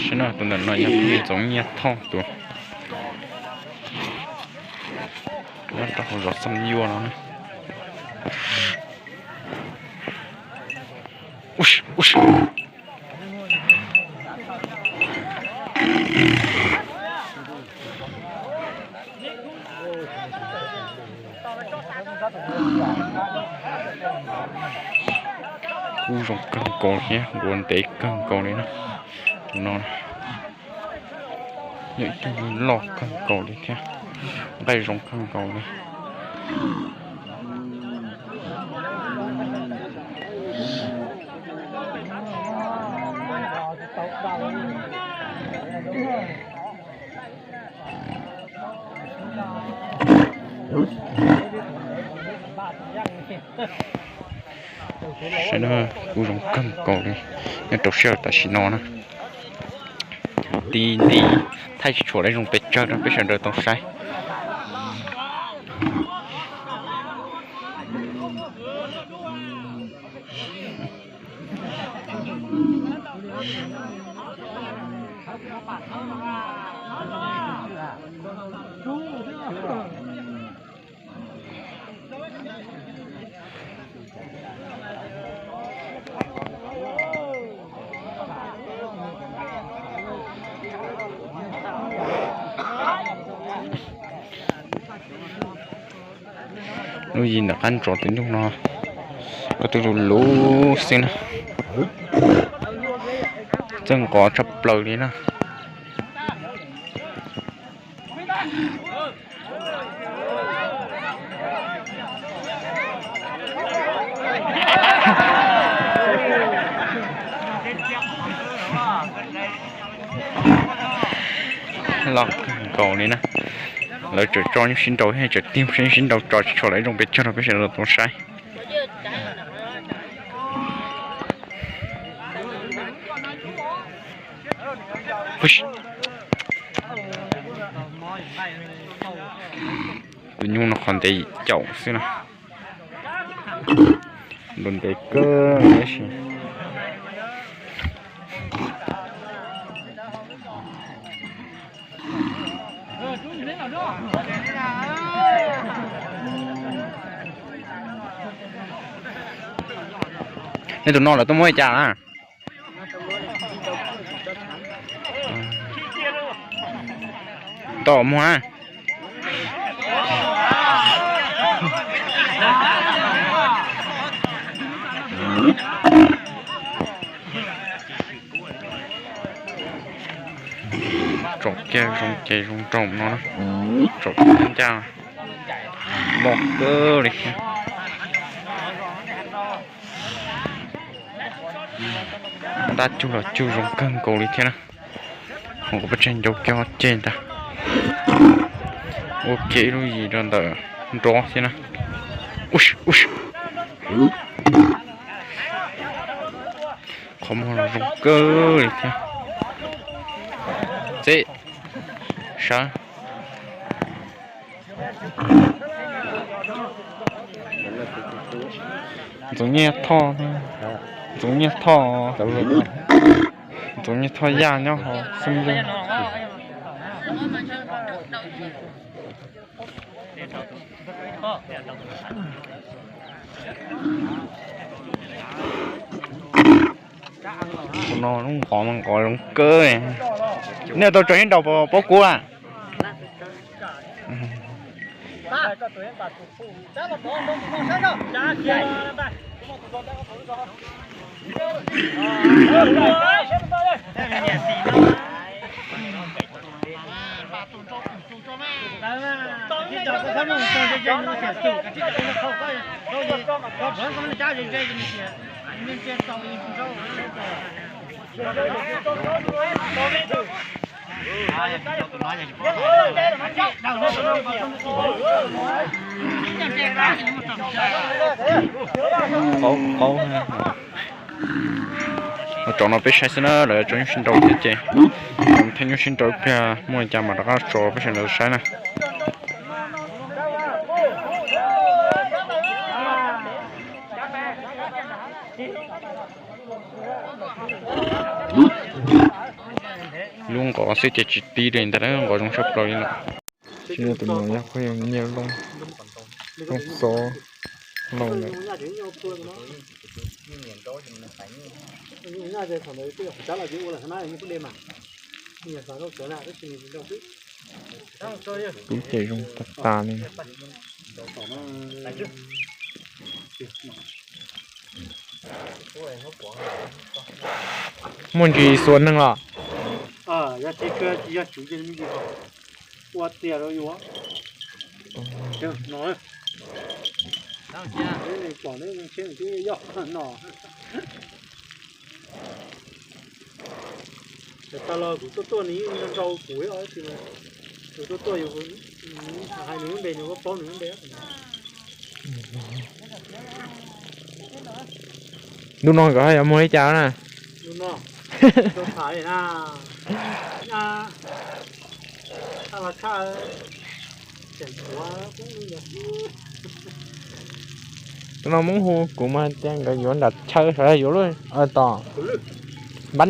Saib no, tus ntawm no yog Ntxoov Nyiaj Thoj tus nyob rau hauv zos Xab Yuaj no na. Kub zoo kawg nkaus thiab nruab ntev kawg nkaus li na. Tus no yog ib tug loj kawg nkaus li thiab nqaij zoo kawg nkaus li. Saib na, kub zoo kawg nkaus li nyob rau sij hawm tam sim no na. Ti nti thaij tsis tshua tau zoo pes tsawg rau peb sawv daws tau saib. Lub yim ntawm qab ntsos tim ntug no kuj twb luv luv xwb na. Txawj nqos tshaj plaws li na. Loj kawg nkaus li na. Lawv tseem tso nyuj sib nraus thiab tseem tig nyuj sib nraus tso tsis tshua tau zoo pes tsawg rau peb sawv daws tau saib. Tus nyuj no qhov ntev yim caum xwb na. Nruab ntev kawg tab sis nej tus no lawv tuaj muab li cas na? Tau muag na. Tsom kiag zoo ces zoo nraug no na. Tsom kiag ncaj loj kawg li thiab. Ntab cug los cug zoo kawg nkaus li thiab na. Ho kuv pab tseg ncau kiag ceg ntag. Ua kiag ib lub yim rau ntawm nrov thiab na. Qhov muag los zoo kawg li thiab. Txeb, sawv. Ntxoov Nyiaj Thoj, Ntxoov Nyiaj Thoj, Ntxoov Nyiaj Thoj Yaj nyob hauv Xeeb Yeeb. Tus no lub nqov mas nqov zoo kawg. Nej tau tso sib nraus pob kub a? Qaub, qaub. Ho tsom no peb saib xwb na, lawv tso nyuj sib nraus thiab ces thaij nyuj sib nraus ib pliag muaj li cas mam rov qab tso peb sawv daws saib na. Lub nqos xwb ces tsis tib li ntag, nqos zoo tshaj plaws li lawm. Tsis yog tus no yog phooj ywg Nyiaj Looj, Looj Xov Lauj ntawd. Lub cev zoo tag tas li. Muaj ntsis xuas neeg los? Yog tsis yog tswv ces me ntsis ua tias rau yus. Pom ne, yog no. Tam tas los kuv tuaj tuaj nws yeej nrau kuv ib ob tsi mas, kuv tuaj tuaj yus hais nws lub npe nws kuj paub nws lub npe. Ntu no nkawd ho yuav muag li cas na? Ntu no, rau tham li na. Ntu no Hmoob hu kuv mas tias nkawd yuav nram chaw sav yuav lub tom npab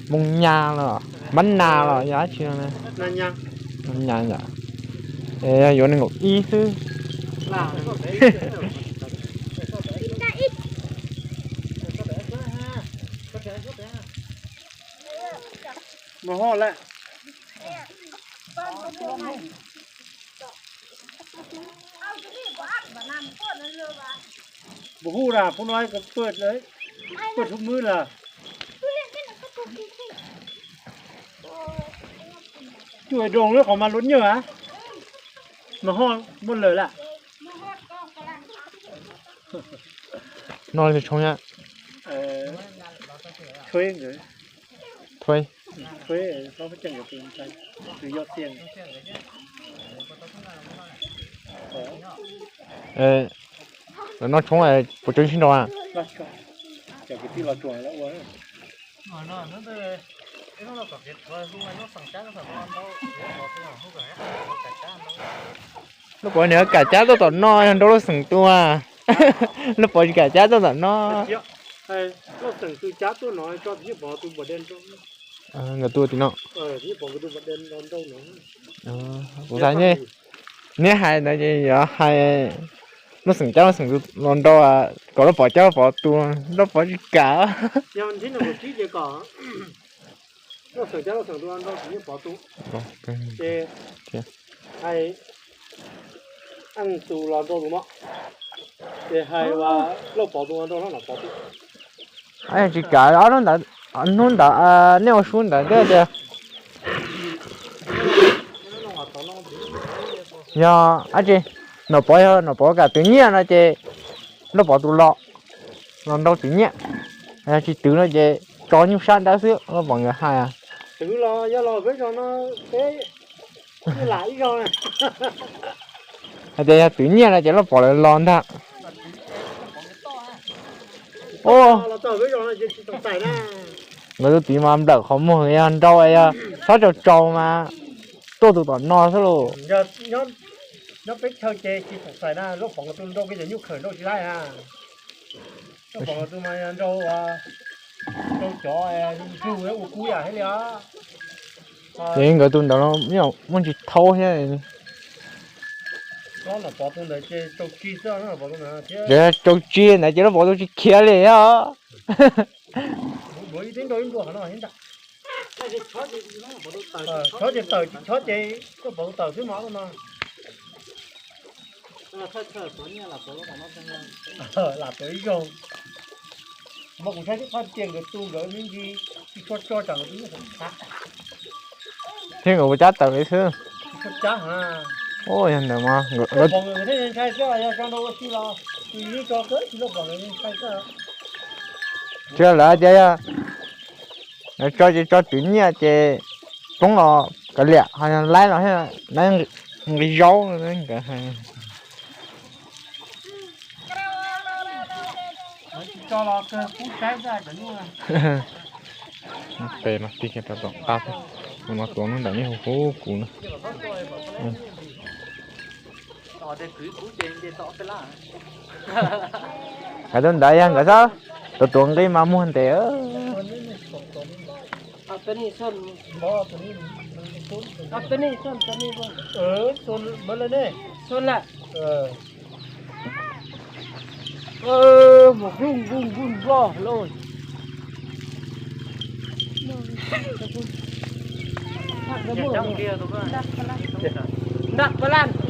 Moos Nyas los npab Nas los yog dab tsi no na. Moos Nyas yom. Es yog yuav nees nkaum ib xwb. Mus ho lawm. Puas hu lawm, phub no puas, puas thub mwb lawm. Cuaj doos lawm qhov mas luaj nyuaj a. Mas ho muaj lawm lawm. No li tshoob na. Thueb. Lawv noj tshoob puas tseem sib nrau a? Lub pov nws kam cab tuaj tom no yog nrau Lauj Xeem tus a. Lub pov tsis kam cab tuaj tom no. Nkawd tus tim no. Kuv xav neb hais ntawd ces yog hais Lauj Xeem cab Lauj Xeem tus los nrau, kom Lauj Pov cab Lauj Pov tus, Lauj Pov tsis kam. Ces hais Eej tus los nrau tus no, ces hais Lauj Pov tus los nrau Nom Pov tus. Tsis kam ob hnub ntawd, hnub ntawd nej ua su ntawd thiab tias yog dab tsi, Nom Pov, yog Nom Pov kam twv nyiaj no ces Lauj Pov tus los, los nrau twv nyiaj, yog tsis twv no ces tso nyuj sab nrab xwb, Lauj Pov nkawd hais. Twv los yog los peb zos no, peb lam ib zog. Hais tias yog twv nyiaj no ces Lauj Pov lawv los ntag. Nkawd tus tim mas nplawm qhov muag, yog nrau yog txhob tsaus tsaus mas tuaj tus tom no xwb lauj. Nyob peb chaw ces tsis txhoom xais na, Lauj Pov nkawd tus nrau kiag cov nyuj khawm nrau tsis laib na. Lauj Pov nkawd tus mas nrau, nrau cov ntsuag ua kub yam thiab li os. Ces nkawd tus ntawd muaj ntsis thaub thiab. Tsaus tsi ntawd ces Lauj Pov tus tsis khiav li os. Chob ces tawm, tsis chob ces Lauj Pov tus tawm xwb mog no. Lam tuav ib zaug. Mas kuv saib tib qhov tias nkawd tu nkawd me ntsis tsis tshua tso tsam nkawd tu nyiaj txav. Thiab nkawd puas cab tawm li xwb. Ua yog ntawd mas nkawd thiaj ntshai xwb, yog tso nrau ua si los tus yeej tso kawg tsis Lauj Pov nkawd ntshai xwb. Tsis lawv tias yog tso ces tso twv nyiaj ces poob los kav liam, ho yog laib los thiaj laib nqi zaub nkawd hais. Tes no tig kiag rau tom qab, no tuav hnub ntawd nej hu hu kuv na. Hais rau ntawd yog nkawd xab tuav tuav nqi mas muag ntes. Ob peb ni xon, ob peb ni xon, peb ni xon, xon lawm ne, xon lawm. Mus hu hu hu voj loj. Nraj Pab Laj.